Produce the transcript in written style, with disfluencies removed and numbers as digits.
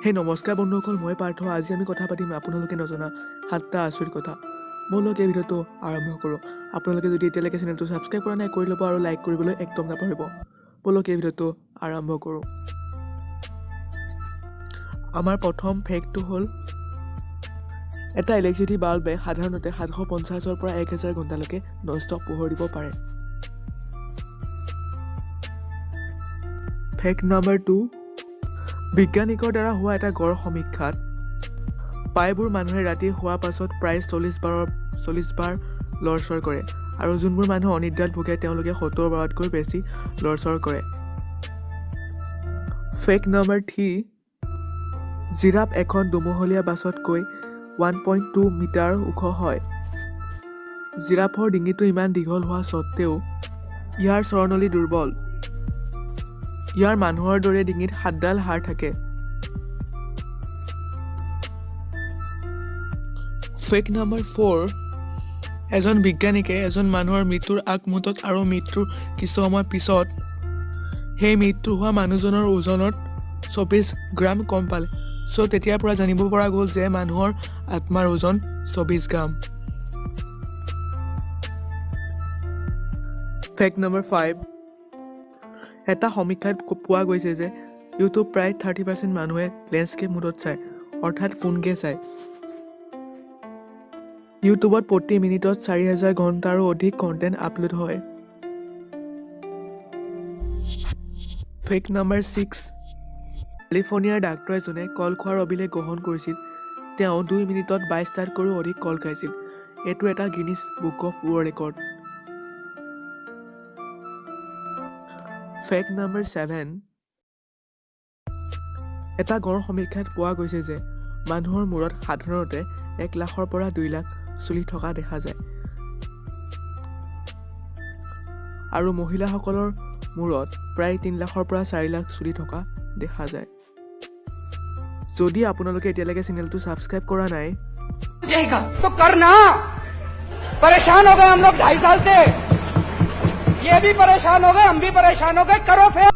হে নমস্কাৰ বন্ধুসকল, মই পাৰ্থ। আজি আমি কথা পাতিম আপোনালোকে নজনা সাতটা আচৰিত কথা। ব'লক, এই ভিডিঅ'টো আৰম্ভ কৰোঁ। আপোনালোকে যদি এতিয়ালৈকে চেনেলটো ছাবস্ক্ৰাইব কৰা নাই, কৰি ল'ব আৰু লাইক কৰিবলৈ একদম নাপাহৰিব। ব'লক, এই ভিডিঅ'টো আৰম্ভ কৰোঁ। আমাৰ প্ৰথম ফেক্টটো হ'ল, এটা ইলেক্ট্ৰিচিটি বাল্বে সাধাৰণতে 750ৰ পৰা 1000 ঘণ্টালৈকে ননষ্টপ পোহৰ দিব পাৰে। ফেক্ট নাম্বাৰ 2, বৈজ্ঞানিকৰ দ্বাৰা হোৱা এটা গড় সমীক্ষাত প্ৰায়বোৰ মানুহে ৰাতি শোৱাৰ পাছত প্ৰায় 40 বাৰ লৰচৰ কৰে আৰু যোনবোৰ মানুহ অনিদ্ৰাত ভোগে, তেওঁলোকে 70 বাৰতকৈ বেছি লৰচৰ কৰে। ফেক্ট নম্বৰ 3, জিৰাফ এখন দুমহলীয়া বাছতকৈ 1.2 মিটাৰ ওখ হয়। জিৰাফৰ ডিঙিটো ইমান দীঘল হোৱা স্বত্তেও ইয়াৰ স্বৰনলী দুৰ্বল। ইয়াৰ মানুহৰ দৰে ডিঙিত সাতডাল হাড় থাকে। ফেক্ট নম্বৰ 4, এজন বিজ্ঞানীকে এজন মানুহৰ মৃত্যুৰ আগমুহূৰ্তত আৰু মৃত্যুৰ কিছু সময় পিছত সেই মৃত্যু হোৱা মানুহজনৰ ওজনত 24 গ্ৰাম কম পালে। চ' তেতিয়াৰ পৰা জানিব পৰা গ'ল যে মানুহৰ আত্মাৰ ওজন 24 গ্ৰাম। ফেক্ট নম্বৰ 5, এটা সমীক্ষাত পোৱা গৈছে যে ইউটিউব প্ৰায় 30% মানুহে লেণ্ডস্কেপ মোডত চায়, অৰ্থাৎ পোনকৈ চায়। ইউটিউবত প্ৰতি মিনিটত 4000 ঘণ্টাৰো অধিক কণ্টেণ্ট আপলোড হয়। ফেক্ট নম্বৰ 6, কেলিফৰ্ণিয়াৰ ডাক্তৰ এজনে কল খোৱাৰ অভিলেখ গ্ৰহণ কৰিছিল। তেওঁ 2 মিনিটত 22টাতকৈও অধিক কল খাইছিল। এইটো এটা Guinness book of world record. Fact number 7, এটা গড় সমীক্ষাত পোৱা গৈছে যে মানুহৰ মূৰত সাধাৰণতে 1 লাখৰ পৰা 2 লাখ চুলি থকা দেখা যায় আৰু মহিলাসকলৰ মূৰত প্ৰায় 3 লাখৰ পৰা 4 লাখ চুলি থকা দেখা যায়। যদি আপোনালোকে এতিয়ালৈকে চেনেলটো ছাবস্ক্ৰাইব কৰা নাই, जाएगा तो करना। परेशान हो गए हम लोग 2.5 साल से। ये भी परेशान हो गए, हम भी परेशान हो गए। करो फिर।